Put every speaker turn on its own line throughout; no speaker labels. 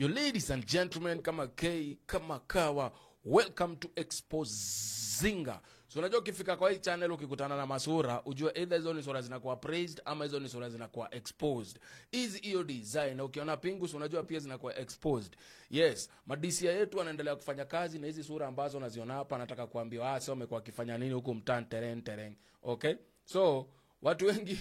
Yo, ladies and gentlemen, kama K, kama kawa, welcome to Expozinga. So unajua ukifika kwa hii channel ukikutana na masura, ujue either hizo ni sura zinakuwa praised ama hizo ni sura zinakuwa exposed. Hizi hiyo design na ukiona pingu, unajua pia zinakuwa exposed. Yes, ma-DCI yetu wanaendelea kufanya kazi na hizi sura ambazo unaziona hapa, nataka kuambia ah, sio wamekuwa wakifanya nini huku mtaani tereng tereng. Okay? So, watu wengi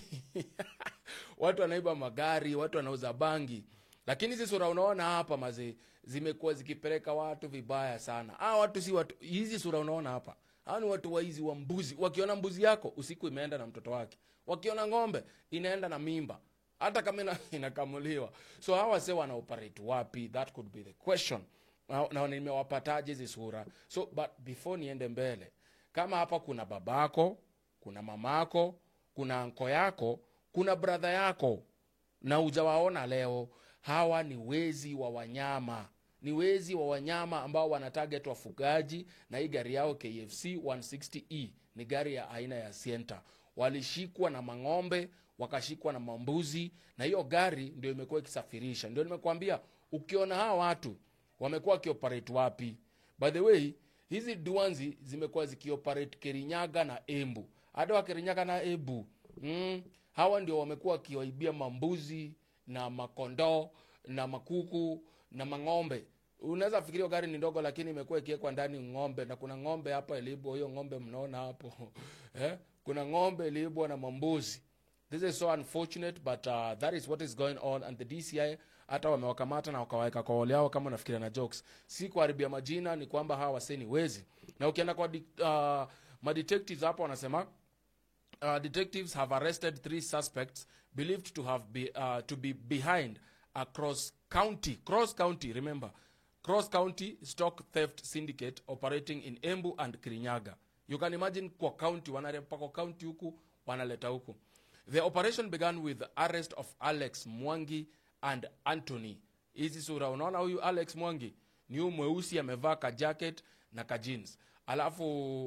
watu wanaiba magari, watu wanauza bangi, lakini hizi sura unaona hapa mazee zimekuwa zikipeleka watu vibaya sana. Ah, watu si watu, hizi sura unaona hapa, hawa ni watu waizi wa mbuzi. Wakiona mbuzi yako usiku imeenda na mtoto wake, wakiona ng'ombe inaenda na mimba, hata kama inakamuliwa. So hawa wase wana operate wapi? That could be the question. Na nimewapataje hizi sura? So but before niende mbele, kama hapa kuna babako, kuna mamako, kuna anko yako, kuna brother yako na hujawaona leo, hawa ni wezi wa wanyama, ni wezi wa wanyama ambao wana target wafugaji, na hii gari yao KFC 160E ni gari ya aina ya Sienta. Walishikwa na mang'ombe, wakashikwa na mambuzi, na hiyo gari ndio imekuwa ikisafirisha. Ndio nimekuambia ukiona hawa watu wamekuwa wakioperate wapi. By the way, hizi duanzi zimekuwa zikioperate Kirinyaga na Embu, hata wa Kirinyaga na Embu hawa ndio wamekuwa wakiwaibia mambuzi na makondoo na makuku na mang'ombe. Unaweza fikiria gari ni ndogo, lakini imekuwa ikiwekwa ndani ng'ombe, na kuna ng'ombe hapa iliibwa, hiyo ng'ombe mnaona hapo eh? Kuna ng'ombe iliibwa na mambuzi. This is so unfortunate, but that is what is going on, and the DCI hata wamewakamata na wakawaweka kwa wale yao, kama unafikiria na jokes. Si kuharibia majina, ni kwamba hawa wasee ni wezi. Na ukienda kwa ma detectives hapo wanasema detectives have arrested three suspects believed to be behind a cross county, remember, cross county stock theft syndicate operating in Embu and Kirinyaga. You can imagine, kwa county wanarepa, kwa county huku wanaleta huku. The operation began with the arrest of Alex Mwangi and Anthony. Hizi sura unaona, huyu Alex Mwangi ni huyu mweusi amevaa ka jacket na ka jeans, alafu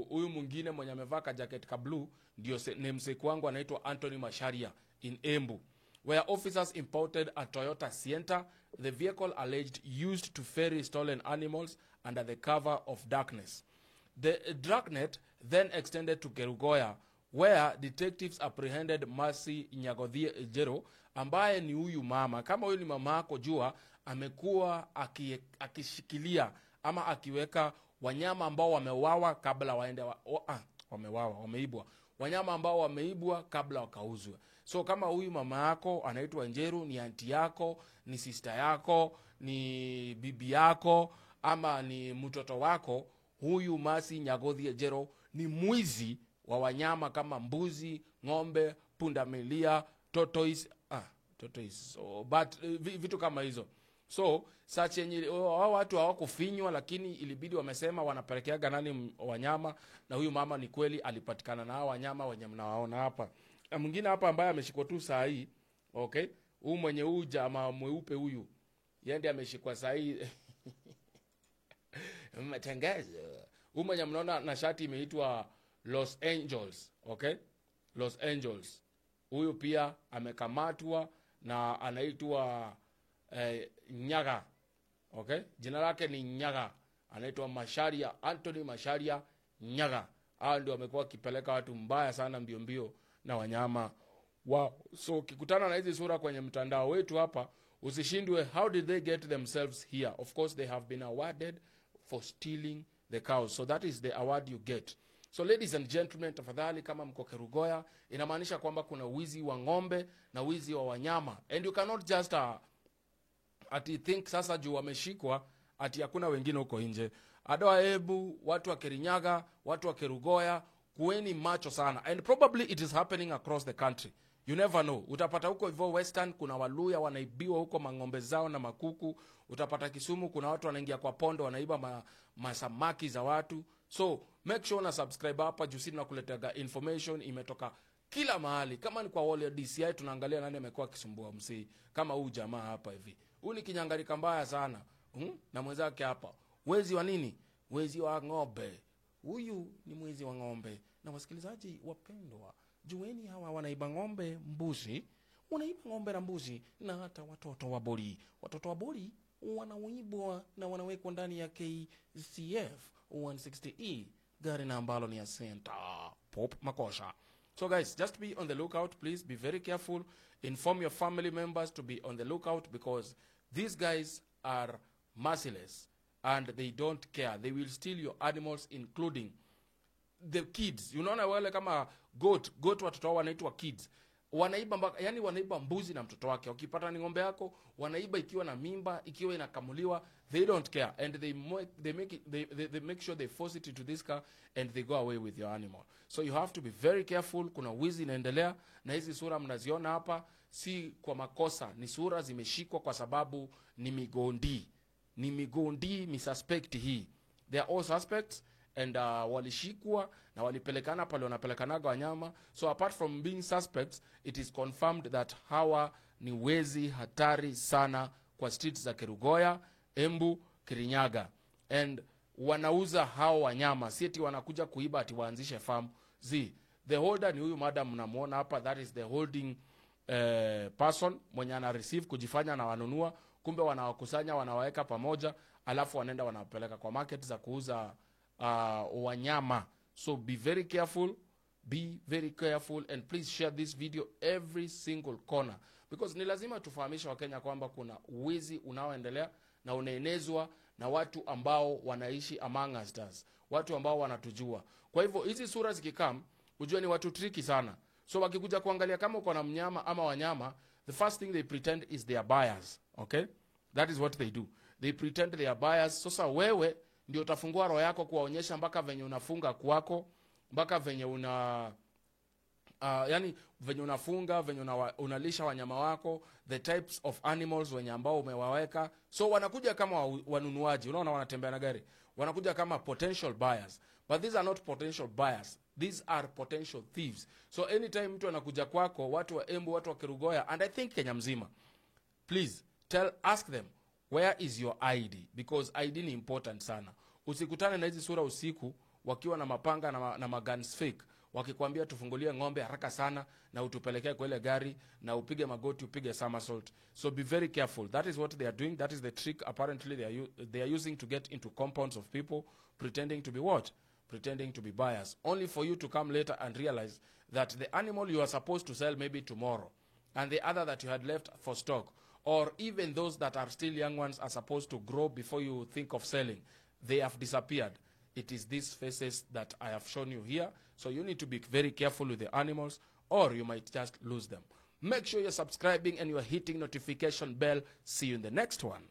huyu mwingine mwenye amevaa ka jacket ka blue ndio namesake wangu anaitwa Anthony Masharia, in Embu, where officers impounded a Toyota Sienta, the vehicle alleged used to ferry stolen animals under the cover of darkness. The dragnet then extended to Kerugoya, where detectives apprehended Mercy Nyagothie Jero, ambaye ni huyu mama. Kama huyu ni mama yako, jua amekuwa akishikilia ama akiweka wanyama ambao wamewawa kabla waende wamewawa, wameibwa, wanyama ambao wameibwa kabla wakauzwe. So kama huyu mama yako anaitwa Njeru, ni anti yako, ni sister yako, ni bibi yako ama ni mtoto wako, huyu Mercy Nyagothie Jero ni mwizi wa wanyama kama mbuzi, ng'ombe, pundamilia, tortoise, tortoise. So, but vitu kama hizo. So search yenye hao watu hawakufinywa, lakini ilibidi wamesema wanapelekeaga nani wanyama, na huyu mama ni kweli alipatikana na hao wanyama wenye mnawaona hapa. Na mwingine hapa ambaye ameshikwa tu saa hii, okay, huyu mwenye huyu jamaa mweupe huyu, yeye ndiye ameshikwa saa hii matangazo. Huyu mwenye mnaona na shati imeitwa Los Angeles, okay? Los Angeles. Huyu pia amekamatwa na anaitwa Nyaga. Okay? Jina lake ni Nyaga. Anaitwa Masharia, Anthony Masharia Nyaga. Hao ndio wamekuwa wakipeleka watu mbaya sana mbio mbio na wanyama wao. So ukikutana na hizi sura kwenye mtandao wetu hapa, usishindwe, how did they get themselves here? Of course they have been awarded for stealing the cows. So that is the award you get. So ladies and gentlemen, tafadhali kama mko Kerugoya, inamaanisha kwamba kuna wizi wa ng'ombe na wizi wa wanyama. And you cannot just ati think sasa juu wameshikwa ati hakuna wengine huko nje. Adoa Embu, watu wa Kirinyaga, watu wa Kerugoya, kuweni macho sana. And probably it is happening across the country. You never know. Utapata huko hivyo Western kuna Waluya wanaibiwa huko mang'ombe zao na makuku. Utapata Kisumu kuna watu wanaingia kwa pondo wanaiba masamaki za watu. So make sure una subscribe hapa juu sisi tunakuleteaga information imetoka kila mahali. Kama ni kwa wale DCI, tunaangalia nani amekuwa akisumbua msii kama huyu jamaa hapa hivi. Huyu ni kinyangarika mbaya sana. Na mwenzake hapa. Wezi wa nini? Wezi wa ng'ombe. Huyu ni mwizi wa ng'ombe. Na wasikilizaji wapendwa, jueni hawa wanaiba ng'ombe, mbuzi, wanaiba ng'ombe na mbuzi na hata watoto wa bori. Watoto wa bori. wanaoibwa na wanawekwa ndani ya KCF 160E, gari na ambalo ni ya Senta Pop Makosha. So guys, just be on the lookout. Please be very careful. Inform your family members to be on the lookout because these guys are merciless and they don't care. They will steal your animals, including the kids. Unaona wale kama goat, goat watoto wao wanaitwa kids. Wanaiba mpaka, yani wanaiba mbuzi na mtoto wake. Wakipata ni ng'ombe yako, wanaiba ikiwa na mimba, ikiwa inakamuliwa, they don't care and they make it, they make sure they force it into this car and they go away with your animal. So you have to be very careful. Kuna wizi inaendelea na hizi sura mnaziona hapa si kwa makosa, ni sura zimeshikwa kwa sababu ni migondi. Ni migondi, misuspect hii. They are all suspects and walishikwa na walipelekana pale wanapelekanaga wanyama. So apart from being suspects, it is confirmed that hawa ni wezi hatari sana kwa streets za Kerugoya, Embu, Kirinyaga, and wanauza hao wanyama, si eti wanakuja kuiba ati waanzishe farm. Z the holder ni huyu madam mnamuona hapa, that is the holding person mwenye ana receive kujifanya na wanunua, kumbe wanawakusanya wanawaweka pamoja, alafu wanaenda wanawapeleka kwa market za kuuza wanyama. So be very careful, be very careful and please share this video every single corner because ni lazima tufahamishe Wakenya kwamba kuna wizi unaoendelea na unaenezwa na watu ambao wanaishi among us, watu ambao wanatujua. Kwa hivyo hizi sura zikikam, ujue ni watu tricky sana. So wakikuja kuangalia kama uko na mnyama ama wanyama, the first thing they pretend is they are buyers. Okay? That is what they do. They pretend they are buyers. Sasa wewe ndio utafungua roho yako kuwaonyesha mpaka venye unafunga kwako, mpaka venye una yani venye unafunga, venye unalisha wanyama wako, the types of animals wenye ambao umewaweka. So wanakuja kama wanunuaji, unaona wanatembea na gari, wanakuja kama potential buyers, but these are not potential buyers, these are potential thieves. So anytime mtu anakuja kwako, watu wa Embu, watu wa Kerugoya, and I think Kenya mzima, please tell, ask them where is your ID, because ID ni important sana. Usikutane na hizi sura usiku wakiwa na mapanga na maguns fake, wakikwambia tufungulie ng'ombe haraka sana na utupelekee kwa ile gari na upige magoti, upige somersault. So be very careful. That is what they are doing. That is the trick apparently they are using to get into compounds of people, pretending to be what? Pretending to be buyers, only for you to come later and realize that the animal you are supposed to sell maybe tomorrow and the other that you had left for stock, or even those that are still young ones are supposed to grow before you think of selling, they have disappeared. It is these faces that I have shown you here. So you need to be very careful with the animals, or you might just lose them. Make sure you're subscribing and you're hitting notification bell. See you in the next one.